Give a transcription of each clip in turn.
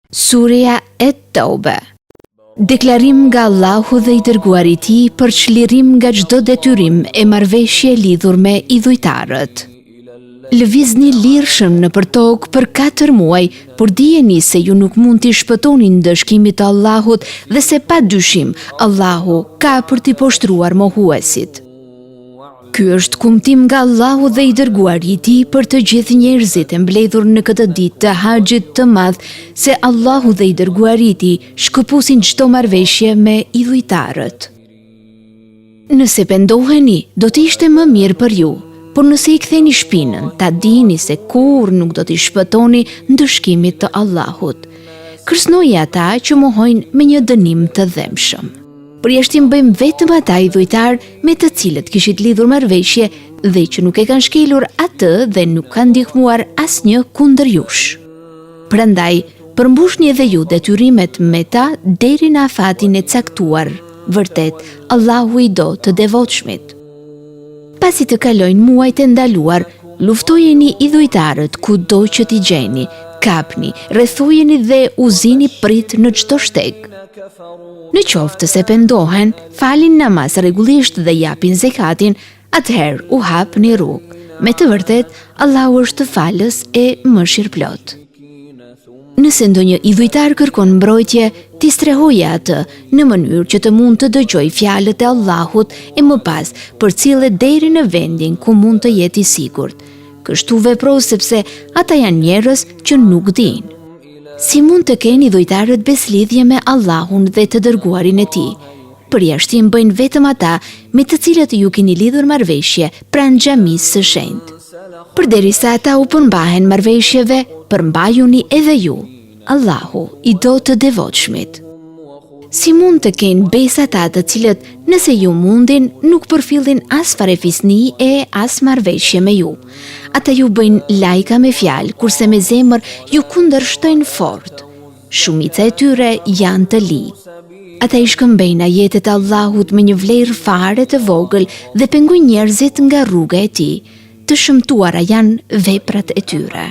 Sureja Et-Teube Deklarim nga Allahu dhe i dërguari i tij për çlirim nga çdo detyrim e marrëveshje lidhur me idhujtarët. Lëvizni lirshëm nëpër tokë për katër muaj, por dijeni se ju nuk mund t'i shpëtoni ndëshkimit të Allahut dhe se pa dyshim Allahu ka për t'i poshtëruar mohuesit. Ky është kumtim nga Allahu dhe i dërguari i tij për të gjithë njerëzit e mbledhur në këtë ditë të haxhit të madh se Allahu dhe i dërguari i tij shkëpusin çdo marrëveshje me idhujtarët. Nëse pendoheni, do të ishte më mirë për ju, por nëse i ktheni shpinën, ta dini se kurrë nuk do t'i shpëtoni ndëshkimit të Allahut. Kërcënoji ata që mohojnë me një dënim të dhembshëm. Përjashtim bëjmë vetëm ata idhujtarë me të cilët kishit lidhur marrëveshje dhe që nuk e kanë shkelur atë dhe nuk kanë ndihmuar asnjë kundër jush. Prandaj, përmbushni edhe ju detyrimet me ta deri në afatin e caktuar. Vërtet, Allahu i do të devotshmit. Pasi të kalojnë muajt e ndaluar, luftojeni idhujtarët kudo që t'i gjeni, kapni, rrethojeni dhe u zini pritë në çdo shteg. Në qoftë se pendohen, falin namaz rregullisht dhe japin zekatin, atëherë u hapni rrugë. Me të vërtetë, Allahu është falës e mëshirëplotë. Nëse ndonjë idhujtar kërkon mbrojtje, ti strehoje atë në mënyrë që të mund të dëgjojë fjalët e Allahut e më pas përcille deri në vendin ku mund të jetë i sigurt. Kështu vepro sepse ata janë njerëz që nuk dinë. Si mund të kenë idhujtarët besëlidhje me Allahun dhe të dërguarin e tij? Përjashtim bëjnë vetëm ata me të cilët ju keni lidhur marrëveshje pranë xhamisë së shenjtë. Përderisa ata u përmbahen marrëveshjeve, përmbajuni edhe ju. Allahu i do të devotshmit. Si mund të kenë besë ata të cilët, nëse ju mundin, nuk përfillin as farefisni e as marrëveshje me ju. Ata ju bëjnë lajka me fjalë, kurse me zemër ju kundërshtojnë fort. Shumica e tyre janë të ligj. Ata i shkëmbejnë ajetet e Allahut me një vlerë fare të vogël dhe pengojnë njerëzit nga rruga e tij. Të shëmtuara janë veprat e tyre.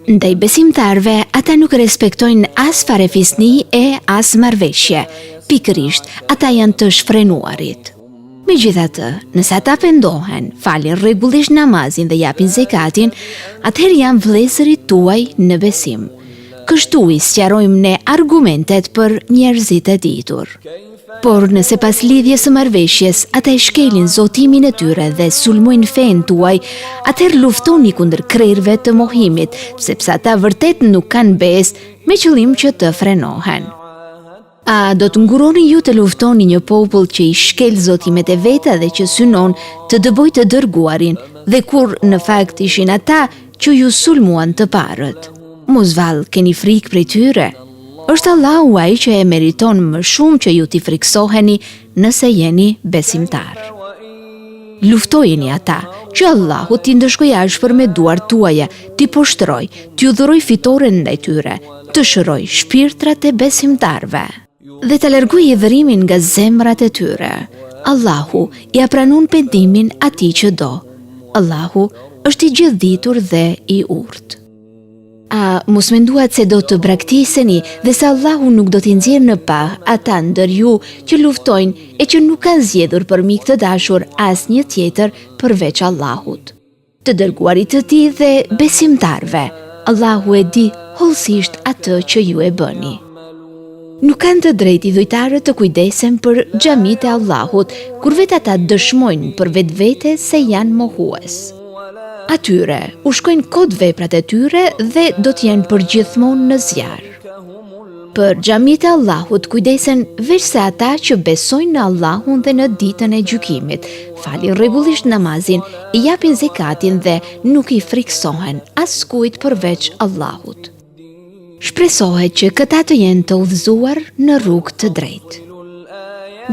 Ndaj besimtarëve, ata nuk respektojnë as farefisni e as marrëveshje. Pikërisht, ata janë të shfrenuarit. Megjithatë, nëse ata pendohen, falin rregullisht namazin dhe japin zekatin, atëherë janë vëllezërit tuaj në besim. Kështu i sqarojmë ne argumentet për njerëzit e ditur. Por nëse pas lidhjes së marrëveshjes ata e shkelin zotimin e tyre dhe sulmojnë fenë tuaj, atëherë luftoni kundër krerëve të mohimit, sepse ata vërtet nuk kanë besë me qëllim që të frenohen. A do të ngurroni ju të luftoni një popull që i shkel zotimet e veta dhe që synon të dëbojë të dërguarin dhe kur në fakt ishin ata që ju sulmuan të parët? Mos vallë keni frikë prej tyre? Është Allahu ai që e meriton më shumë që ju t'i frikësoheni nëse jeni besimtarë. Luftojini ata, që Allahu t'i ndëshkojë ashpër me duart tuaja, t'i poshtërojë, t'ju dhurojë fitoren ndaj tyre, të shërojë shpirtrat e besimtarëve dhe ta largojë hidhërimin nga zemrat e tyre. Allahu ia pranon pendimin atij që do. Allahu është i gjithëditur dhe i urtë. A mos menduat se do të braktiseni dhe se Allahu nuk do t'i nxjerrë në pah ata ndër ju që luftojnë e që nuk kanë zgjedhur për mik të dashur asnjë tjetër përveç Allahut, të dërguarit të tij dhe besimtarëve. Allahu e di hollësisht atë që ju e bëni. Nuk kanë të drejtë idhujtarët të kujdesen për xhamitë e Allahut, kur vetë ata dëshmojnë për vetvete se janë mohues. Atyre u shkojnë kot veprat e tyre dhe do të jenë përgjithmonë në zjarr. Për xhamitë e Allahut kujdesen veçse ata që besojnë në Allahun dhe në ditën e gjykimit, falin rregullisht namazin, i japin zekatin dhe nuk i frikësohen askujt përveç Allahut. Shpresohet që këta të jenë të udhëzuar në rrugë të drejtë.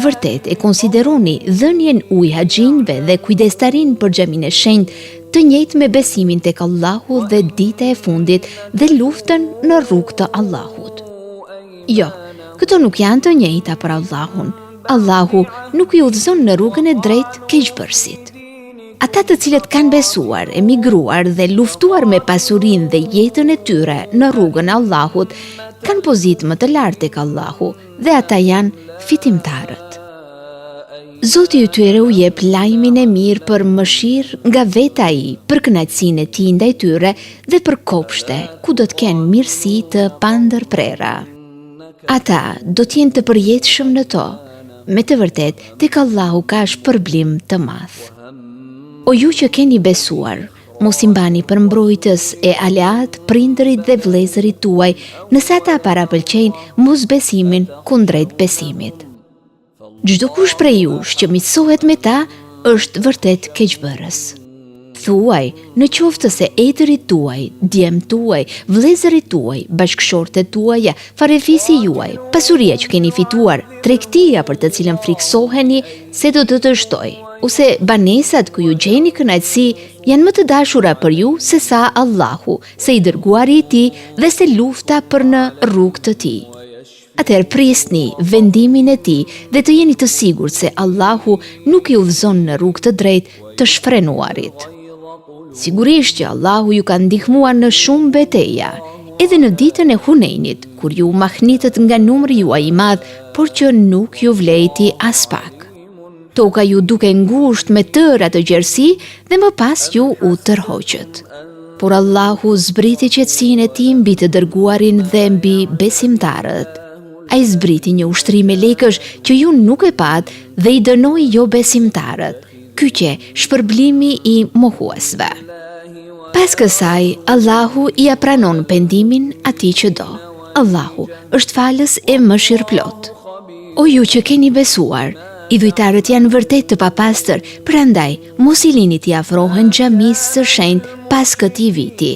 Vërtet e konsideroni dhënien ujë haxhinjve dhe kujdestarinë për xhaminë e shenjtë të njëjtë me besimin tek Allahu dhe dita e fundit dhe luftën në rrugë të Allahut. Jo, këto nuk janë të njëjta për Allahun. Allahu nuk i udhëzon në rrugën e drejtë keqbërësit. Ata të cilët kanë besuar, emigruar dhe luftuar me pasurinë dhe jetën e tyre në rrugën e Allahut, kanë pozitë më të lartë tek Allahu dhe ata janë fitimtarët. Zoti i tyre u jep lajmin e mirë për mëshirë nga vetë ai, për kënaqësinë e tij ndaj tyre dhe për kopshte ku do të kenë mirësi të pandërprera. Ata do të jenë të përjetshëm në to. Me të vërtetë, tek Allahu ka shpërblim të madh. O ju që keni besuar, mos i mbani për mbrojtës e aleatë prindërit dhe vëllezërit tuaj, nëse ata parapëlqejnë mosbesimin kundrejt besimit. Çdokush prej jush që miqësohet me ta është vërtet keqbërës. Thuaj, në qoftë se etërit tuaj, djemtë tuaj, vëllezërit tuaj, bashkëshortet tuaja, farefisi juaj, pasuria që keni fituar, tregtia për të cilën frikësoheni se do të dështojë, ose banesat ku ju gjeni kënaqësi janë më të dashura për ju se sa Allahu, se i dërguari i tij dhe se lufta për në rrugë të tij. Atëherë prisni vendimin e Tij dhe të jeni të sigurt se Allahu nuk i udhëzon në rrugë të drejtë të shfrenuarit. Sigurisht që Allahu ju ka ndihmuar në shumë beteja, edhe në ditën e Hunejnit, kur ju u mahnitët nga numri juaj i madh, por që nuk ju vlejti aspak. Toka iu duk e ngushtë me tërë atë gjerësi dhe më pas ju u tërhoqët. Por Allahu zbriti qetësinë e tij mbi të dërguarin dhe mbi besimtarët. Ai zbriti një ushtri melekësh që ju nuk e patë dhe i dënoi jobesimtarët. Ky qe shpërblimi i mohuesve. Pas kësaj, Allahu ia pranon pendimin atij që do. Allahu është falës e mëshirëplotë. O ju që keni besuar, idhujtarët janë vërtet të papastër, prandaj mos i lini t'i afrohen xhamisë së shenjtë pas këtij viti.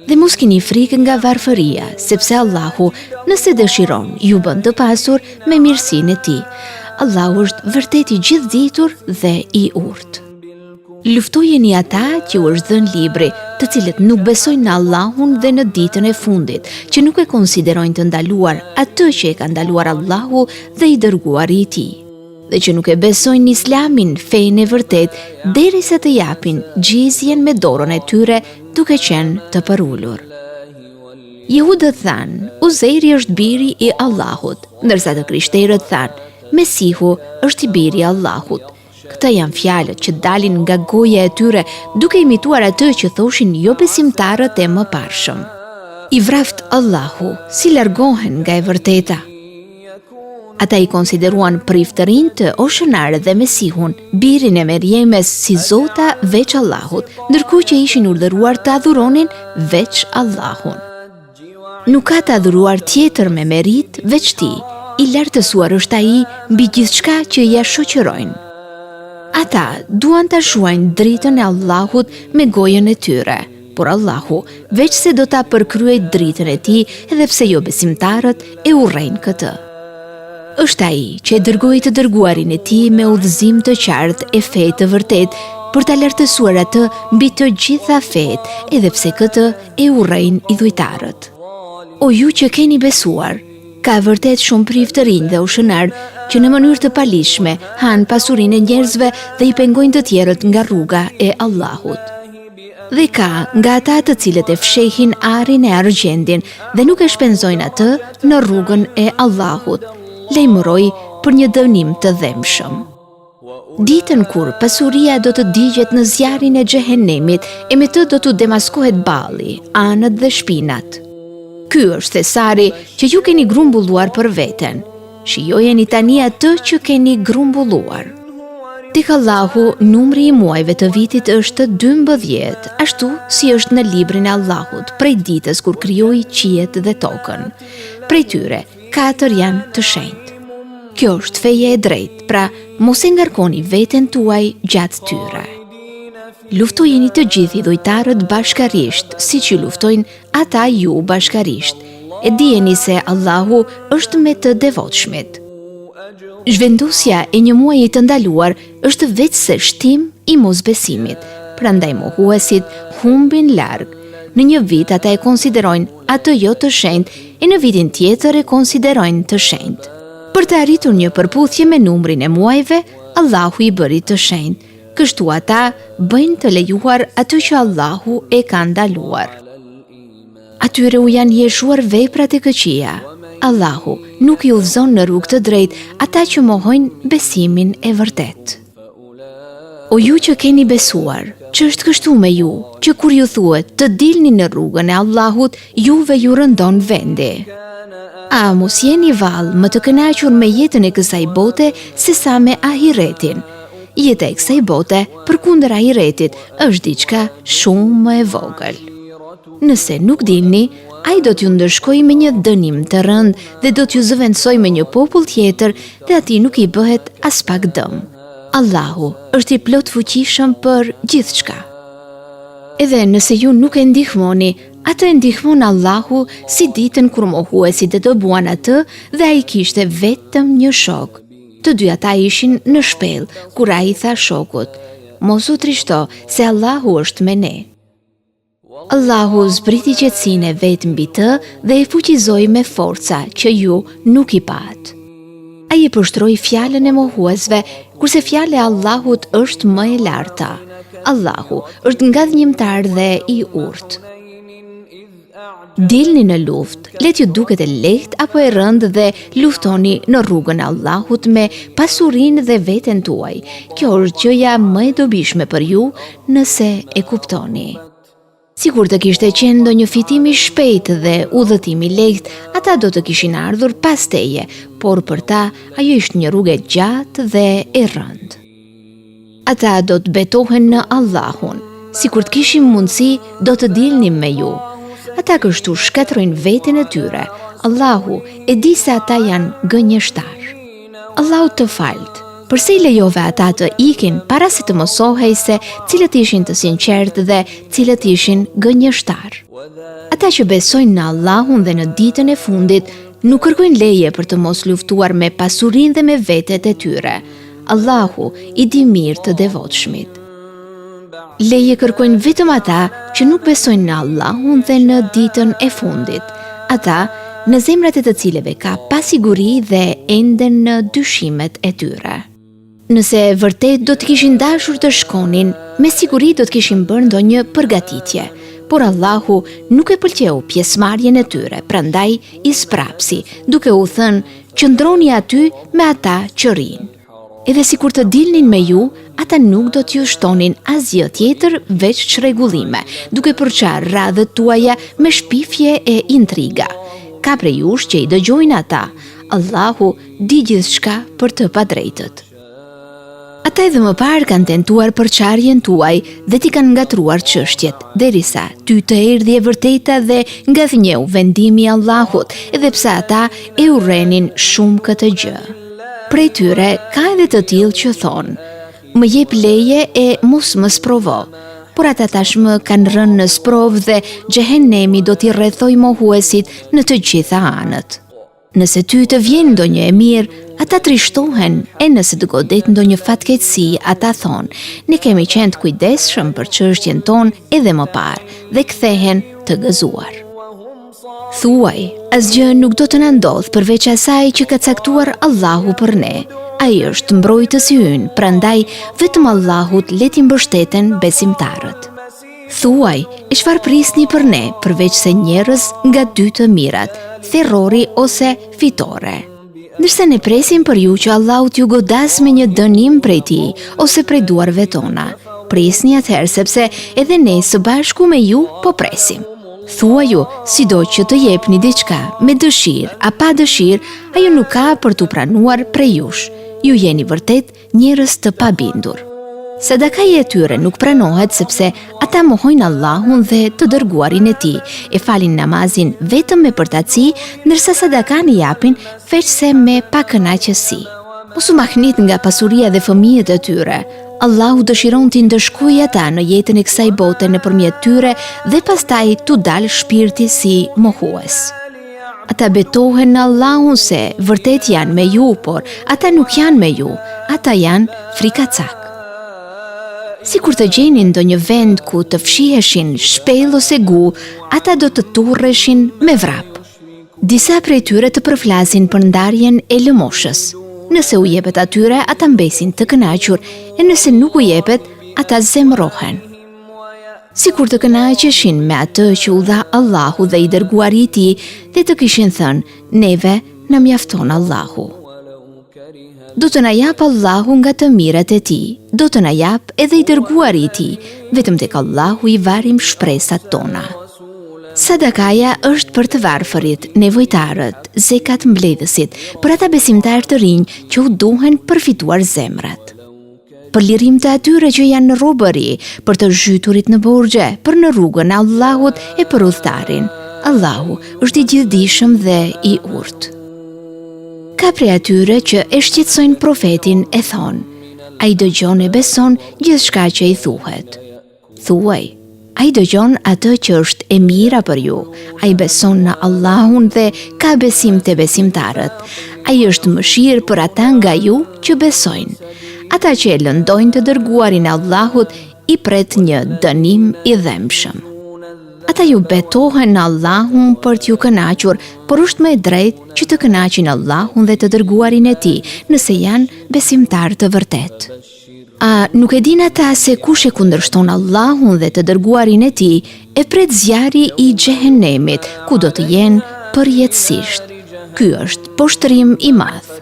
Dhe mos kini frikë nga varfëria, sepse Allahu, nëse dëshiron, ju bën të pasur me mirësinë e tij. Allahu është vërtet i gjithëditur dhe i urtë. Luftojeni ata që u është dhënë libri, të cilët nuk besojnë në Allahun dhe në ditën e fundit, që nuk e konsiderojnë të ndaluar atë që e ka ndaluar Allahu dhe i dërguari i tij, dhe që nuk e besojnë Islamin, fenë e vërtetë, derisa të japin xhizjen me dorën e tyre duke qenë të përulur. Jehudët thanë, Uzejri është biri i Allahut, ndërsa të krishterët thanë, Mesihu është i biri i Allahut. Këto janë fjalët që dalin nga goja e tyre duke imituar atë që thoshin jobesimtarët e mëparshëm. I vraftë Allahu, si largohen nga e vërteta. Ata i konsideruan priftërinjtë, oshënarët dhe Mesihun, birin e Merjemes si zota veç Allahut, ndërkohë që ishin urdhëruar të adhuronin veç Allahun. Nuk ka të adhuruar tjetër me meritë veç tij, i lartësuar është ai mbi gjithçka që ia shoqërojnë. Ata duan ta shuajnë dritën e Allahut me gojën e tyre, por Allahu veçse do ta përkryejë dritën e tij edhe pse jobesimtarët e urrejnë këtë. Është ai që e dërgoi të dërguarin e tij me udhëzim të qartë e fe të vërtetë për ta lartësuar atë mbi të gjitha fetë, edhe pse këtë e urrejnë idhujtarët. O ju që keni besuar, ka vërtet shumë priftërinj dhe oshënarë që në mënyrë të paligjshme hanë pasurinë e njerëzve dhe i pengojnë të tjerët nga rruga e Allahut. Dhe ka nga ata të cilët e fshehin arin e argjendin dhe nuk e shpenzojnë atë në rrugën e Allahut. Lajmëroji për një dënim të dhembshëm. Ditën kur pasuria do të digjet në zjarrin e xhehenemit e me të do t'u demaskohet balli, anët dhe shpinat. Ky është thesari që ju keni grumbulluar për veten. Shijojeni tani atë që keni grumbulluar. Tek Allahu, numri i muajve të vitit është 12, ashtu si është në librin e Allahut, prej ditës kur krijoi qiejt dhe tokën. Prej tyre, 4 janë të shenjtë. Kjo është feja e drejtë, pra mos e ngarkoni veten tuaj gjatë tyre. Luftojini të gjithë idhujtarët bashkarisht, siç ju luftojnë ata ju bashkarisht. E dijeni se Allahu është me të devotshmit. Zhvendosja e një muaji të ndaluar është veçse shtim i mosbesimit, prandaj mohuesit humbin larg. Në një vit ata e konsiderojnë atë jo të shenjtë e në vitin tjetër e konsiderojnë të shenjtë. Për të arritur një përputhje me numrin e muajve, Allahu i bëri të shenjtë. Kështu ata bëjnë të lejuar atë që Allahu e ka ndaluar. Atyre u janë hijeshuar veprat e këqija. Allahu nuk i udhëzon në rrugë të drejtë ata që mohojnë besimin e vërtetë. O ju që keni besuar, ç'është kështu me ju, që kur ju thuhet të dilni në rrugën e Allahut, juve ju rëndon vendi. A mos jeni vallë më të kënaqur me jetën e kësaj bote sesa me ahiretin? Jeta e kësaj bote, përkundër ahiretit, është diçka shumë më e vogël. Nëse nuk dilni, ai do t'ju ndëshkojë me një dënim të rëndë dhe do t'ju zëvendësojë me një popull tjetër dhe atij nuk i bëhet aspak dëm. Allahu është i plotfuqishëm për gjithçka. Edhe nëse ju nuk e ndihmoni, atë e ndihmon Allahu si ditën kur mohuesit e dëbuan atë dhe ai kishte vetëm një shok. Të dy ata ishin në shpellë, kur ai i tha shokut, mos u trishto se Allahu është me ne. Allahu zbriti qetësinë e vet mbi të dhe e fuqizoi me forca që ju nuk i patë. Ai e poshtëroi fjalën e mohuesve, kurse fjala e Allahut është më e larta. Allahu është ngadhënjimtar dhe i urtë. Dilni në luftë, le t'ju duket e lehtë apo e rëndë dhe luftoni në rrugën e Allahut me pasurinë dhe veten tuaj. Kjo është gjëja më e dobishme për ju nëse e kuptoni. Sikur të kishte qenë ndonjë fitim i shpejtë dhe udhëtim i lehtë, ata do të kishin ardhur pas teje, por për ta ajo ishte një rrugë e gjatë dhe e rëndë. Ata do të betohen në Allahun, sikur të kishim mundësi, do të dilnim me ju. Ata kështu shkatërrojnë veten e tyre. Allahu e di se ata janë gënjeshtarë. Allahu të faltë. Përse i lejove ata të ikin para se të mësohej se cilët ishin të sinqertë dhe cilët ishin gënjeshtarë? Ata që besojnë në Allahun dhe në ditën e fundit nuk kërkojnë leje për të mos luftuar me pasurinë dhe me vetet e tyre. Allahu i di mirë të devotshmit. Leje kërkojnë vetëm ata që nuk besojnë në Allahun dhe në ditën e fundit. Ata, në zemrat e të cilëve ka pasiguri dhe enden në dyshimet e tyre. Nëse vërtet do të kishin dashur të shkonin, me siguri do të kishin bërë ndonjë përgatitje, por Allahu nuk e pëlqeu pjesëmarrjen e tyre, prandaj i zmbrapsi, duke u thënë Qëndroni aty me ata që rrinë. Edhe sikur të dilnin me ju, ata nuk do t'ju shtonin asgjë tjetër veç çrregullime, duke përçarë radhët tuaja me shpifje e intriga. Ka prej jush që i dëgjojnë ata, Allahu di gjithçka për të padrejtët. Ata edhe më parë kanë tentuar përçarjen tuaj dhe t'i kanë ngatërruar çështjet, derisa ty të erdhi e vërteta dhe ngadhënjeu vendimi i Allahut, edhe pse ata e urrenin shumë këtë gjë. Prej tyre ka edhe të tillë që thonë: Më jep leje e mos më sprovo. Por ata tashmë kanë rënë në sprovë dhe xhehenemi do t'i rrethojë mohuesit në të gjitha anët. Nëse ty të vjen ndonjë e mirë, ata trishtohen, e nëse të godet ndonjë fatkeqësi, ata thonë, ne kemi qenë të kujdesshëm për çështjen tonë edhe më parë, dhe kthehen të gëzuar. Thuaj, asgjë nuk do të na ndodhë përveç asaj që ka caktuar Allahu për ne. Ai është mbrojtësi ynë, prandaj vetëm Allahut le t'i mbështeten besimtarët. Thuaj, e çfarë prisni për ne, përveç se njërës nga dy të mirat, terrori ose fitore. Ndërsa ne presim për ju që Allahu t'ju godasë me një dënim prej tij, ose prej duarve tona. Prisni atëherë, sepse edhe ne së bashku me ju po presim. Thuaju, sido që të jepni diçka, me dëshirë a pa dëshirë, ajo nuk ka për t'u pranuar prej jush. Ju jeni vërtet njerëz të pabindur. Sadakaja e tyre nuk pranohet sepse ata mohojnë Allahun dhe të dërguarin e tij, e falin namazin vetëm me përtaci, ndërsa sadakanë e japin veçse me pakënaqësi. Mos u mahnit nga pasuria dhe fëmijët e tyre. Allahu dëshiron t'i ndëshkojë ata në jetën e kësaj bote nëpërmjet tyre dhe pastaj t'u dalë shpirti si mohues. Ata betohen në Allahun se vërtet janë me ju, por ata nuk janë me ju, ata janë frikacakë. Sikur të gjenin ndonjë vend ku të fshiheshin shpellë ose gu, ata do të turreshin me vrap. Disa prej tyre të përflasin për ndarjen e lëmoshës. Nëse u jepet atyre, ata mbesin të kënaqur, e nëse nuk u jepet, ata zemërohen. Sikur të kënaqeshin me atë që u dha Allahu dhe i dërguari i tij dhe të kishin thënë, neve na mjafton Allahu. Do të na japë Allahu nga të mirat e tij, do të na japë edhe i dërguari i tij, vetëm tek Allahu i varim shpresat tona. Sadakaja është për të varfërit, nevojtarët, zekatmbledhësit, për ata besimtarë të rinj që u duhen përfituar zemrat. Për lirim të atyre që janë në robëri, për të zhyturit në borxhe, për në rrugën e Allahut e për udhëtarin. Allahu është i gjithëdijshëm dhe i urtë. Ka prej atyre që e shqetësojnë profetin e thonë, ai dëgjon e beson gjithçka që i thuhet. Thuaj, ai dëgjon atë që është e mira për ju, ai beson në Allahun dhe ka besim te besimtarët. Ai është mëshirë për ata nga ju që besojnë. Ata që e lëndojnë të dërguarin e Allahut i pret një dënim i dhembshëm. Ata ju betohen në Allahun për t'ju kënaqur, por është më e drejtë që të kënaqin Allahun dhe të dërguarin e tij, nëse janë besimtarë të vërtetë. A nuk e dinë ata se kush e kundërshton Allahun dhe të dërguarin e tij, e pret zjarri i xhehenemit, ku do të jenë përjetësisht. Ky është poshtërim i madh.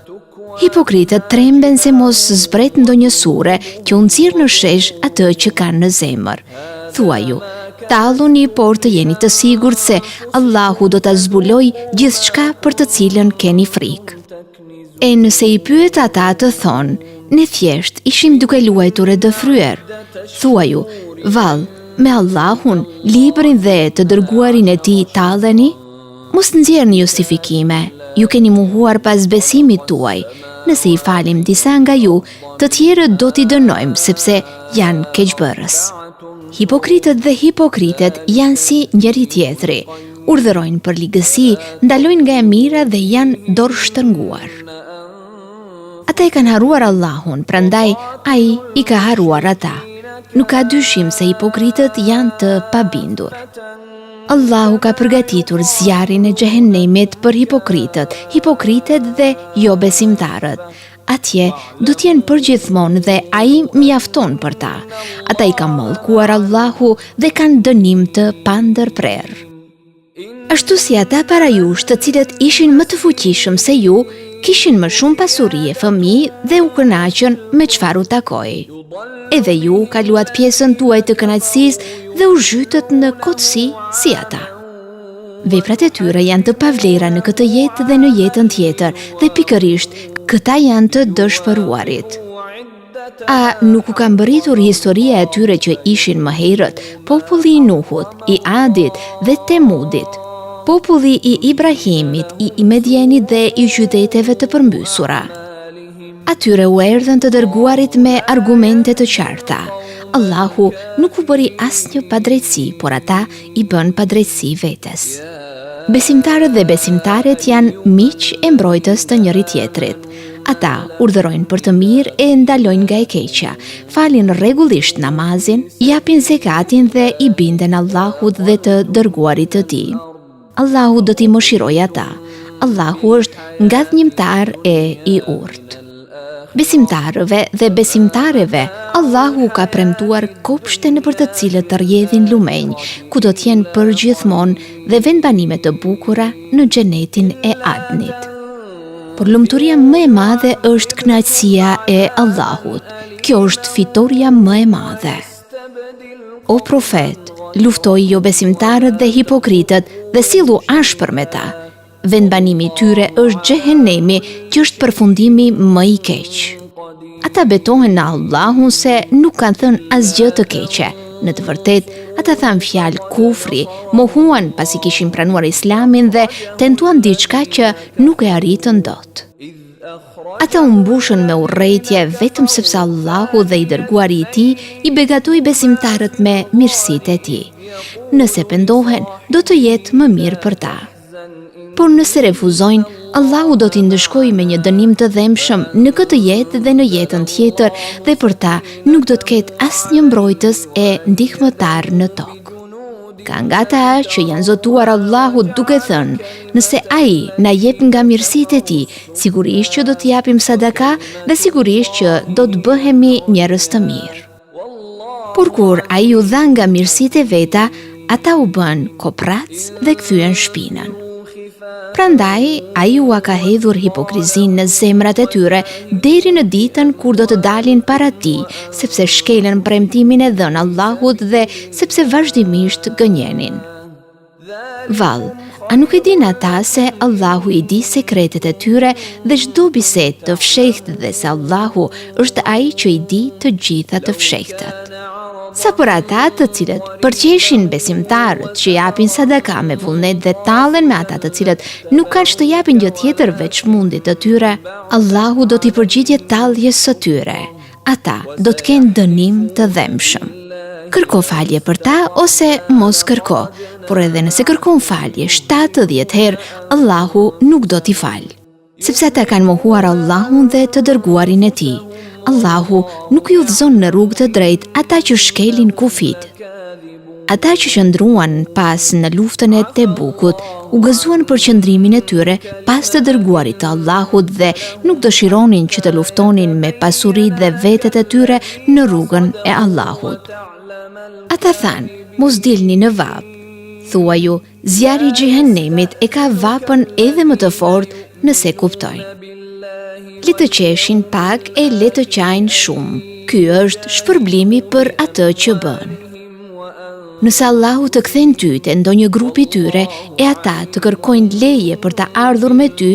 Hipokritët tremben se mos zbret ndonjë sure që u nxjerr në shesh atë që kanë në zemër. Thuaju, talluni por të jeni të sigurt se Allahu do ta zbulojë gjithçka për të cilën keni frikë. E nëse i pyet ata të thonë, ne thjesht ishim duke luajtur e dëfryer. Thuaju, vallë, me Allahun, librin dhe të dërguarin e tij talleni? Mos nxjerrni justifikime, ju keni mohuar pas besimit tuaj. Nëse i falim disa nga ju, të tjerët do t'i dënojmë sepse janë keqbërës. Hipokritët dhe hipokritet janë si njëri-tjetri. Urdhërojnë për ligësi, ndalojnë nga e mira dhe janë dorështrënguar. Ata e kanë harruar Allahun, prandaj ai i ka harruar ata. Nuk ka dyshim se hipokritët janë të pabindur. Allahu ka përgatitur zjarrin e xhehenemit për hipokritët, hipokritet dhe jobesimtarët. Atje do të jenë përgjithmonë dhe ai mjafton për ta. Ata i ka mallkuar Allahu dhe kanë dënim të pandërprerë. Ashtu si ata para jush, të cilët ishin më të fuqishëm se ju, kishin më shumë pasuri e fëmijë dhe u kënaqën me çfarë u takoi. Edhe ju kaluat pjesën tuaj të kënaqësisë dhe u zhytët në kotësi si ata. Veprat e tyre janë të pavlera në këtë jetë dhe në jetën tjetër dhe pikërisht këta janë të dëshpëruarit. A nuk u ka mbërritur historia e atyre që ishin më herët, populli i Nuhut, i Adit dhe Temudit, populli i Ibrahimit, i Medjenit dhe i qyteteve të përmbysura? Atyre u erdhën të dërguarit me argumente të qarta. Allahu nuk u bëri asnjë padrejtësi, por ata i bënë padrejtësi vetes. Besimtarët dhe besimtaret janë miq e mbrojtës të njëri-tjetrit. Ata urdhërojnë për të mirë e ndalojnë nga e keqja, falin rregullisht namazin, japin zekatin dhe i binden Allahut dhe të dërguarit të tij. Allahu do t'i mëshirojë ata. Allahu është ngadhnjimtar e i urtë. Besimtarëve dhe besimtareve, Allahu u ka premtuar kopshte nëpër të cilët rrjedhin lumenj, ku do të jenë përgjithmonë dhe vendbanime të bukura në xhenetin e Adnit. Por lumturia më e madhe është kënaqësia e Allahut. Kjo është fitorja më e madhe. O profet, luftoji jobesimtarët dhe hipokritët dhe sillu ashpër me ta. Vendbanimi i tyre është xhehenemi, që është përfundimi më i keq. Ata betohen në Allahun se nuk kanë thënë asgjë të keqe. Në të vërtetë, ata thanë fjalë kufri, mohuan pasi kishin pranuar Islamin dhe tentuan diçka që nuk e arritën dot. Ata u mbushën me urrejtje vetëm sepse Allahu dhe i dërguari i tij i begatoi besimtarët me mirësitë e tij. Nëse pendohen, do të jetë më mirë për ta. Por nëse refuzojnë, Allahu do t'i ndëshkojë me një dënim të dhembshëm në këtë jetë dhe në jetën tjetër dhe për ta nuk do të ketë asnjë mbrojtës e ndihmëtar në tokë. Ka nga ata që i janë zotuar Allahut duke thënë, nëse ai na jep nga mirësitë e tij, sigurisht që do të japim sadaka dhe sigurisht që do të bëhemi njerëz të mirë. Por kur ai u dha nga mirësitë e veta, ata u bënë koprracë dhe kthyen shpinën. Prandaj, ai ua ka hedhur hipokrizinë në zemrat e tyre deri në ditën kur do të dalin para tij, sepse shkelën premtimin e dhënë Allahut dhe sepse vazhdimisht gënjenin. Vallë, a nuk e dinë ata se Allahu i di sekretet e tyre dhe çdo bisedë të fshehtë dhe se Allahu është ai që i di të gjitha të fshehtat. Sa për ata të cilët përqeshin besimtarët që japin sadaka me vullnet dhe tallen me ata të cilët nuk kanë ç'të japin gjë tjetër veç mundit të tyre, Allahu do t'i përgjigjet talljes së tyre. Ata do të kenë dënim të dhembshëm. Kërko falje për ta ose mos kërko, por edhe nëse kërkon falje 70 herë, Allahu nuk do t'i falë. Sepse ata kanë mohuar Allahun dhe të dërguarin e tij. Allahu nuk i udhëzon në rrugë të drejtë ata që shkelin kufijtë. Ata që qëndruan pas në luftën e Tebukut, u gëzuan për qëndrimin e tyre pas të dërguarit të Allahut dhe nuk dëshironin që të luftonin me pasuritë dhe vetet e tyre në rrugën e Allahut. Ata thanë, mos dilni në vapë. Thuaju, Zjarri i xhehenemit e ka vapën edhe më të fortë nëse kuptojnë. Le të qeshin pak e le të qajnë shumë. Ky është shpërblimi për atë që bënë. Nëse Allahu të kthen ty te ndonjë grup i tyre e ata të kërkojnë leje për të ardhur me ty,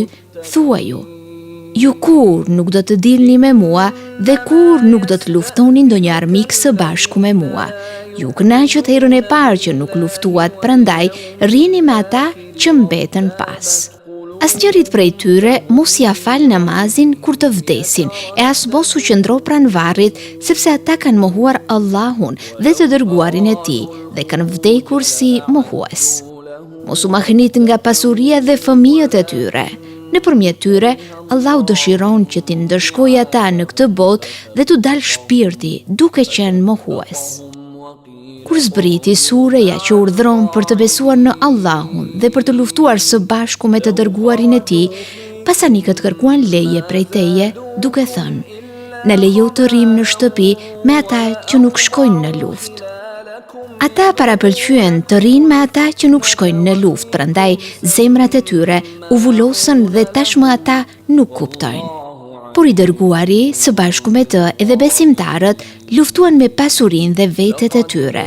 Thuaju, ju kurrë nuk do të dilni me mua dhe kurrë nuk do të luftoni ndonjë armik së bashku me mua. Ju u kënaqët herën e parë që nuk luftuat, prandaj rrini me ata që mbetën pas. Asnjërit prej tyre mos ia fal namazin kur të vdesin, e as mos u qëndro pranë varrit, sepse ata kanë mohuar Allahun dhe të dërguarin e tij dhe kanë vdekur si mohues. Mos u mahnit nga pasuria dhe fëmijët e tyre. Nëpërmjet tyre, Allahu dëshiron që t'i ndëshkojë ata në këtë botë dhe t'u dalë shpirti duke qenë mohues. Kur zbriti sureja që urdhëron për të besuar në Allahun dhe për të luftuar së bashku me të dërguarin e tij, pasanikët kërkuan leje prej teje duke thënë, na lejo të rrimë në shtëpi me ata që nuk shkojnë në luftë. Ata parapëlqyen të rrinë me ata që nuk shkojnë në luftë, prandaj zemrat e tyre u vulosën dhe tashmë ata nuk kuptojnë. Por i dërguari, së bashku me të edhe besimtarët, luftuan me pasurinë dhe vetet e tyre.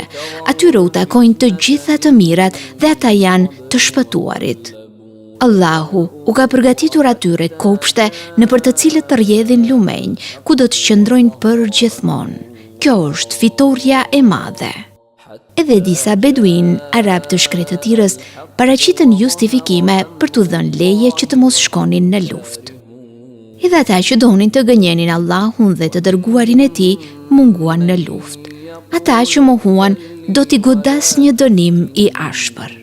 Atyre u takojnë të gjitha të mirat dhe ata janë të shpëtuarit. Allahu u ka përgatitur atyre kopshte nëpër të cilët rrjedhin lumenj, ku do të qëndrojnë përgjithmonë. Kjo është fitorja e madhe. Edhe disa beduinë arabë të shkretëtirës paraqitën justifikime për t'u dhënë leje që të mos shkonin në luftë. Edhe ata që donin të gënjenin Allahun dhe të dërguarin e tij munguan në luftë. Ata që mohuan do t'i godasë një dënim i ashpër.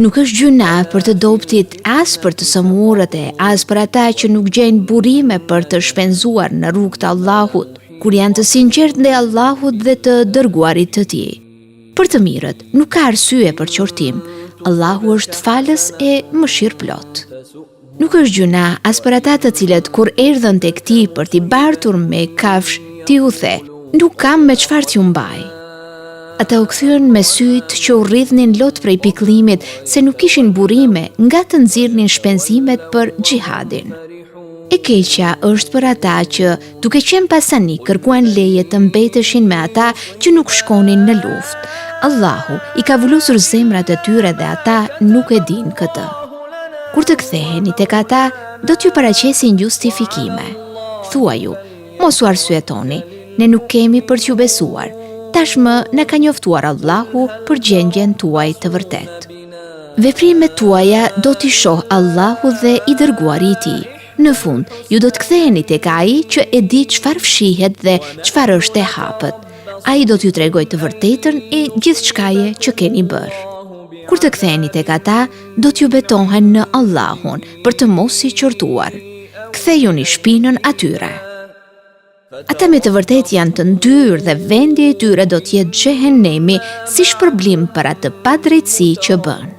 Nuk është gjynah për të dobëtit, as për të sëmurët e as për ata që nuk gjejnë burime për të shpenzuar në rrugë të Allahut, kur janë të sinqertë ndaj Allahut dhe të dërguarit të tij. Për të mirët, nuk ka arsye për qortim. Allahu është falës e mëshirëplotë. Nuk është gjynah as për ata të cilët kur erdhën tek ti për t'i bartur me kafshë, ti u the, nuk kam me çfarë t'ju mbaj. Ata u kthyen me sytë që u rridhnin lot prej pikëllimit se nuk kishin burime nga të nxirrnin shpenzimet për xhihadin. E keqja është për ata që, duke qenë pasanikë, kërkuan leje të mbeteshin me ata që nuk shkonin në luftë. Allahu i ka vulosur zemrat e tyre dhe ata nuk e dinë këtë. Kur të ktheheni tek ata, do t'ju paraqesin justifikime. Thuaju, mos u arsyetoni, ne nuk kemi për t'ju besuar. Tashmë na ka njoftuar Allahu për gjendjen tuaj të vërtetë. Veprimet tuaja do t'i shohë Allahu dhe i dërguari i tij. Në fund, ju do të ktheheni tek Ai që e di çfarë fshihet dhe çfarë është e hapët. Ai do t'ju tregojë të vërtetën e gjithçkaje që keni bërë. Kur të ktheheni tek ata, do t'ju betohen në Allahun për të mos i qortuar. Kthejuni shpinën atyre. Ata me të vërtetë janë të ndyrë dhe vendi i tyre do të jetë xhehenemi si shpërblim për atë padrejtësi që bënë.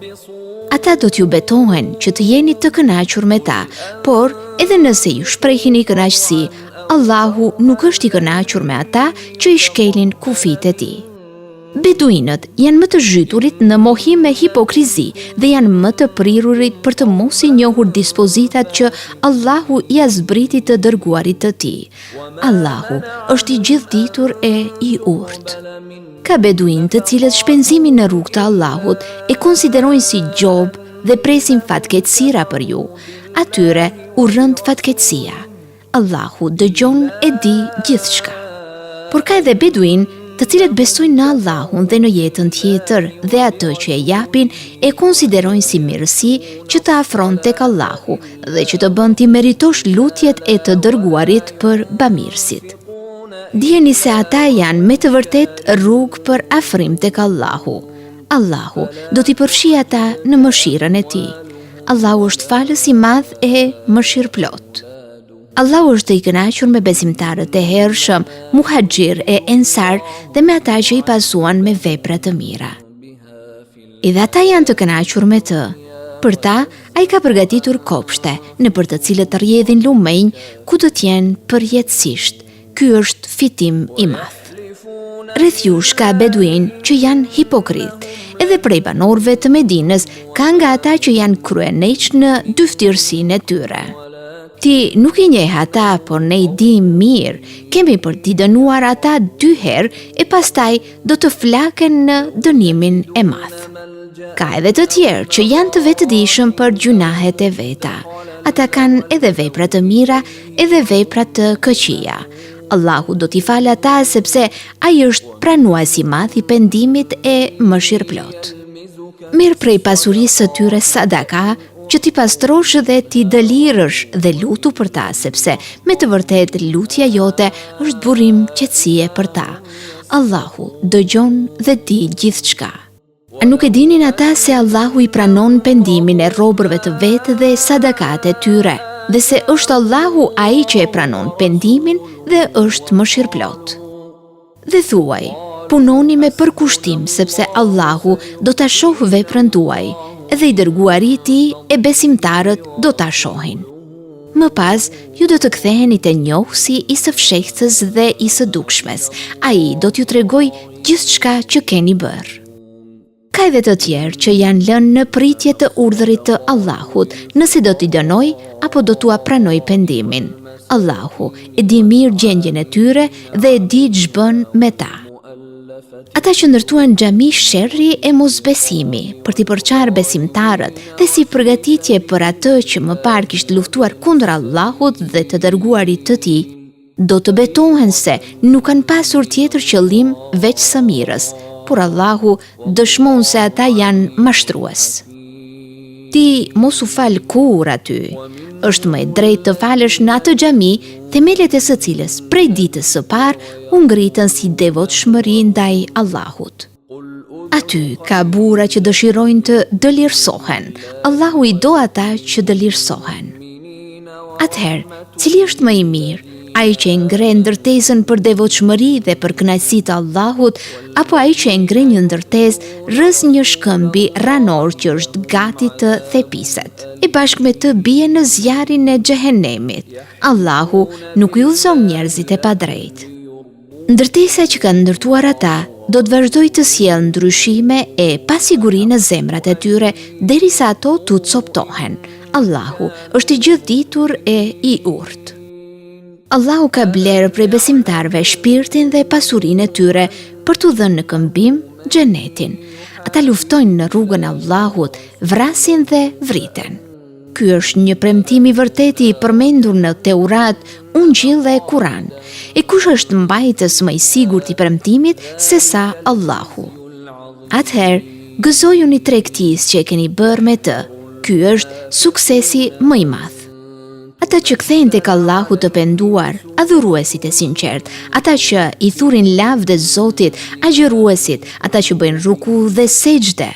Ata do t'ju betohen që të jeni të kënaqur me ta, por edhe nëse ju shprehini kënaqësi, Allahu nuk është i kënaqur me ata që i shkelin kufijtë e tij. Beduinët janë më të zhyturit në mohim e hipokrizi dhe janë më të prirurit për të mos i njohur dispozitat që Allahu ia zbriti të dërguarit të tij. Allahu është i gjithëditur e i urtë. Ka beduinë të cilët shpenzimin në rrugë të Allahut e konsiderojnë si gjobë dhe presin fatkeqësira për ju. Atyre u rëntë fatkeqësia. Allahu dëgjon e di gjithçka. Por ka edhe beduinë të cilët besojnë në Allahun dhe në jetën tjetër dhe atë që e japin e konsiderojnë si mirësi që të afron tek Allahu dhe që të bën t'i meritosh lutjet e të dërguarit për bamirësit. Dijeni se ata janë me të vërtetë rrugë për afrim tek Allahu. Allahu do t'i përfshijë ata në mëshirën e tij. Allahu është falës i madh e mëshirëplotë. Allahu është i kënaqur me besimtarët e hershëm, muhaxhir e ensar dhe me ata që i pasuan me vepra të mira. Edhe ata janë të kënaqur me të. Për ta, ai ka përgatitur kopshte, nëpër të cilët rrjedhin lumenj, ku do të jenë përjetësisht. Ky është fitim i madh. Rreth jush ka beduinë që janë hipokritë. Edhe prej banorëve të Medinës ka nga ata që janë kryeneç në dyftyrësinë e tyre. Ti nuk i njeh ata, por ne i dimë mirë. Kemi për t'i dënuar ata dy herë e pastaj do të flaken në dënimin e madh. Ka edhe të tjerë që janë të vetëdijshëm për gjynahet e veta. Ata kanë edhe vepra të mira, edhe vepra të këqija. Allahu do t'i falë ata sepse ai është pranues i madh i pendimit e mëshirëplotë. Merr prej pasurisë së tyre sadaka që t'i pastrosh dhe t'i dëlirësh dhe lutu për ta sepse me të vërtetë lutja jote është burim qetësie për ta. Allahu dëgjon dhe di gjithçka. A nuk e dinin ata se Allahu i pranon pendimin e robërve të vet dhe sadakat e tyre, dhe se është Allahu ai që e pranon pendimin dhe është mëshirëplotë. Dhe thuaj, punoni me përkushtim sepse Allahu do ta shohë veprën tuaj, dhe i dërguari i tij e besimtarët do ta shohin. Më pas, ju do të ktheheni te njohësi i së fshehtës dhe i së dukshmes. Ai do t'ju tregojë gjithçka që keni bërë. Ka edhe të tjerë që janë lënë në pritje të urdhrit të Allahut, nëse do t'i dënojë apo do t'ua pranojë pendimin. Allahu e di mirë gjendjen e tyre dhe e di ç'bën me ta. Ata që ndërtuan xhami sherri e mosbesimi për t'i përçarë besimtarët dhe si përgatitje për atë që më parë kishte luftuar kundër Allahut dhe të dërguarit të tij, do të betohen se nuk kanë pasur tjetër qëllim veç së mirës, por Allahu dëshmon se ata janë mashtrues. Ti mos u fal kurrë aty. Është më e drejtë të falesh në atë xhami, themelet e së cilës prej ditës së parë u ngritën si devotshmëri ndaj Allahut. Aty ka burra që dëshirojnë të dëlirësohen. Allahu i do ata që dëlirësohen. Atëherë, cili është më i mirë? Ai që e ngre ndërtesën për devotshmëri dhe për kënaqësi të Allahut, apo ai që e ngre një ndërtesë rrëzë një shkëmbi ranor që është gati të thepiset. E bashkë me të bie në zjarrin e xhehenemit. Allahu nuk i udhëzon njerëzit e padrejtë. Ndërtesa që kanë ndërtuar ata do të vazhdojë të sjellë ndryshime e pasiguri në zemrat e tyre derisa ato t'u coptohen. Allahu është i gjithëditur e i urtë. Allahu ka blerë prej besimtarëve shpirtin dhe pasurinë e tyre për t'u dhënë në këmbim xhenetin. Ata luftojnë në rrugën e Allahut, vrasin dhe vriten. Ky është një premtim i vërtetë i përmendur në Teurat, Ungjill dhe Kur'an. E kush është mbajtës më i sigurt i premtimit sesa Allahu? Atëherë, gëzojuni tregtisë që e keni bërë me të. Ky është suksesi më i madh. Ata që kthehen tek Allahu të penduar, adhuruesit e sinqertë, ata që i thurin lavde Zotit, agjëruesit, ata që bëjnë ruku dhe sexhde,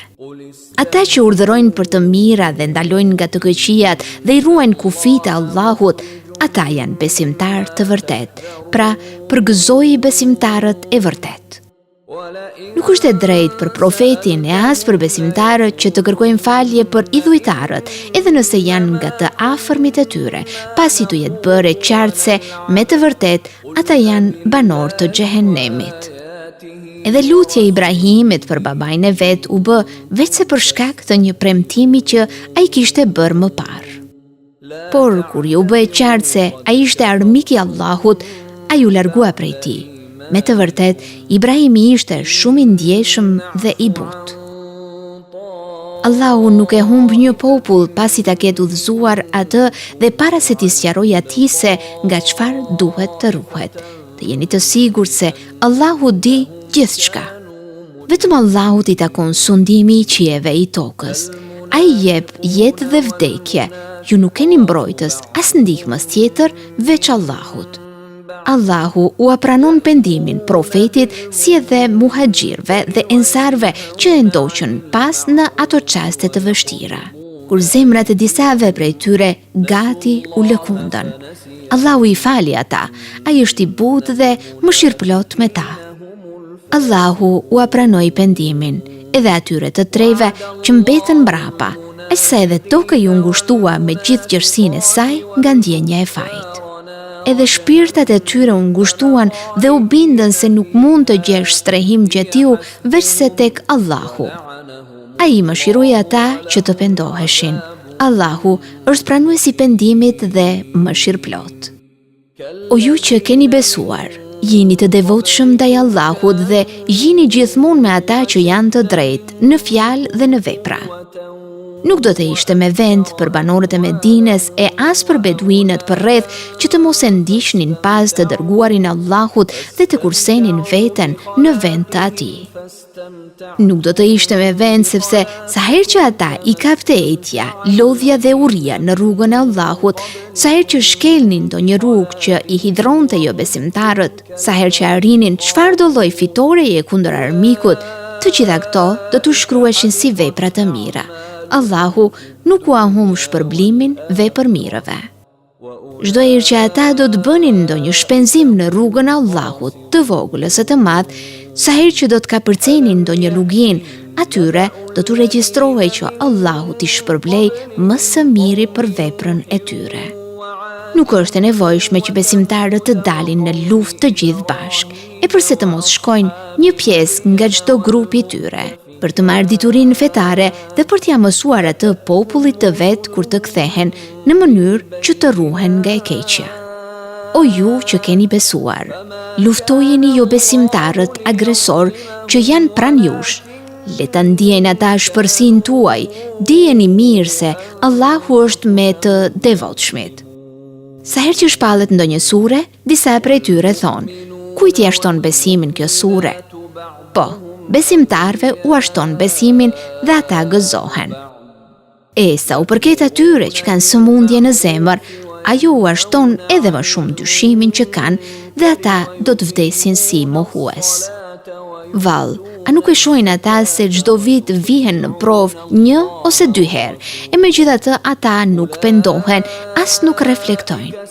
Ata që urdhërojnë për të mira dhe ndalojnë nga të këqijat dhe i ruajnë kufijtë e Allahut, ata janë besimtarë të vërtetë. Pra, përgëzoji besimtarët e vërtetë. Nuk është e drejtë për profetin e as për besimtarët që të kërkojnë falje për idhujtarët, edhe nëse janë nga të afërmit e tyre, pasi t'u jetë bërë e qartë se me të vërtetë ata janë banorë të xhehenemit. Edhe lutja e Ibrahimit për babain e vet u bë veçse për shkak të një premtimi që ai kishte bërë më parë. Por kur iu bë e qartë se ai ishte armik i Allahut, ai u largua prej tij. Me të vërtetë, Ibrahimi ishte shumë i ndjeshëm dhe i butë. Allahu nuk e humb një popull pasi ta ketë udhëzuar atë dhe para se t'i sqarojë atij se nga çfarë duhet të ruhet. Të jeni të sigurt se Allahu di gjithçka. Vetëm Allahut i takon sundimi i qiejve e i tokës. Ai jep jetë dhe vdekje. Ju nuk keni mbrojtës as ndihmës tjetër veç Allahut. Allahu ua pranon pendimin profetit si edhe muhaxhirëve dhe ensarëve që e ndoqën pas në ato çaste të vështira. Kur zemrat e disave prej tyre gati u lëkundën. Allahu i fali ata, ai është i butë dhe mëshirëplotë me ta. Allahu ua pranoi pendimin edhe atyre të treve që mbetën mbrapa, aq sa edhe toka iu ngushtua me gjithë gjerësinë e saj nga ndjenja e fajit. Edhe shpirtat e tyre u ngushtuan dhe u bindën se nuk mund të gjesh strehim gjetiu veçse tek Allahu. Ai i mëshiroi ata që të pendoheshin. Allahu është pranues i pendimit dhe mëshirëplotë. O ju që keni besuar, jini të devotshëm ndaj Allahut dhe jini gjithmonë me ata që janë të drejtë në fjalë dhe në vepra. Nuk do të ishte me vend për banorët e Medines e as për beduinët përreth që të mos e ndiqnin pas të dërguarin e Allahut dhe të kursenin veten në vend të atij. Nuk do të ishte me vend sepse sa herë që ata i kapte etja, lodhja dhe uria në rrugën e Allahut, sa herë që shkelnin ndonjë rrugë që i hidhronte jobesimtarët, sa herë që arrinin çfarëdo lloj fitoreje kundër armikut, të gjitha këto do t'u shkruheshin si vepra të mira. Allahu nuk ua humb shpërblimin vepërmirëve. Çdo herë që ata do të bënin ndonjë shpenzim në rrugën e Allahut, të vogël ose të madh, sa herë që do të kapërcenin ndonjë luginë, atyre do t'u regjistrohej që Allahu t'i shpërblejë më së miri për veprën e tyre. Nuk është e nevojshme që besimtarët të dalin në luftë të gjithë bashkë, e përse të mos shkojnë një pjesë nga çdo grup i tyre. për të marrë diturinë fetare dhe për t'ia mësuar atë popullit të vet kur të kthehen në mënyrë që të ruhen nga e keqja. O ju që keni besuar, luftojini jobesimtarët agresorë që janë pranë jush. Le ta ndiejnë ata ashpërsinë tuaj, dijeni mirë se Allahu është me të devotshmit. Sa herë që shpallet ndonjë sure, Disa prej tyre thonë, kujt ia shton besimin kjo sure? Po, besimtarëve ua shton besimin dhe ata gëzohen. E sa u përket atyre që kanë sëmundje në zemër, ajo ua shton edhe më shumë dyshimin që kanë dhe ata do të vdesin si mohues. Vallë, a nuk e shohin ata se çdo vit vihen në provë një ose dy herë, e megjithatë ata nuk pendohen, as nuk reflektojnë.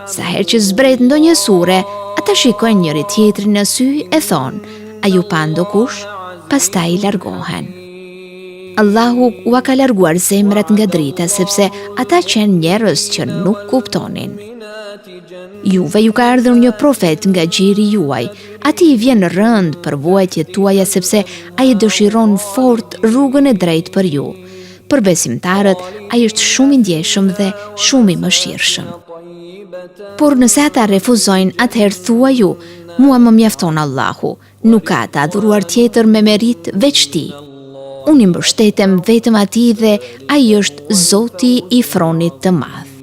Sa herë që zbret ndonjë sure, ata shikojnë njëri-tjetrin në sy e thonë, a ju pa ndokush? Pastaj largohen. Allahu ua ka larguar zemrat nga drita sepse ata qenë njerëz që nuk kuptonin. Juve ju ka ardhur një profet nga gjiri juaj. Atij i vjen rëndë për vuajtjet tuaja sepse ai e dëshiron fort rrugën e drejtë për ju. Për besimtarët, ai është shumë i ndjeshëm dhe shumë i mëshirshëm. Por nëse ata refuzojnë, atëherë thuaju, mua më mjafton Allahu, nuk ka të adhuruar tjetër me meritë veç tij. Unë i mbështetem vetëm atij dhe ai është Zoti i fronit të madh.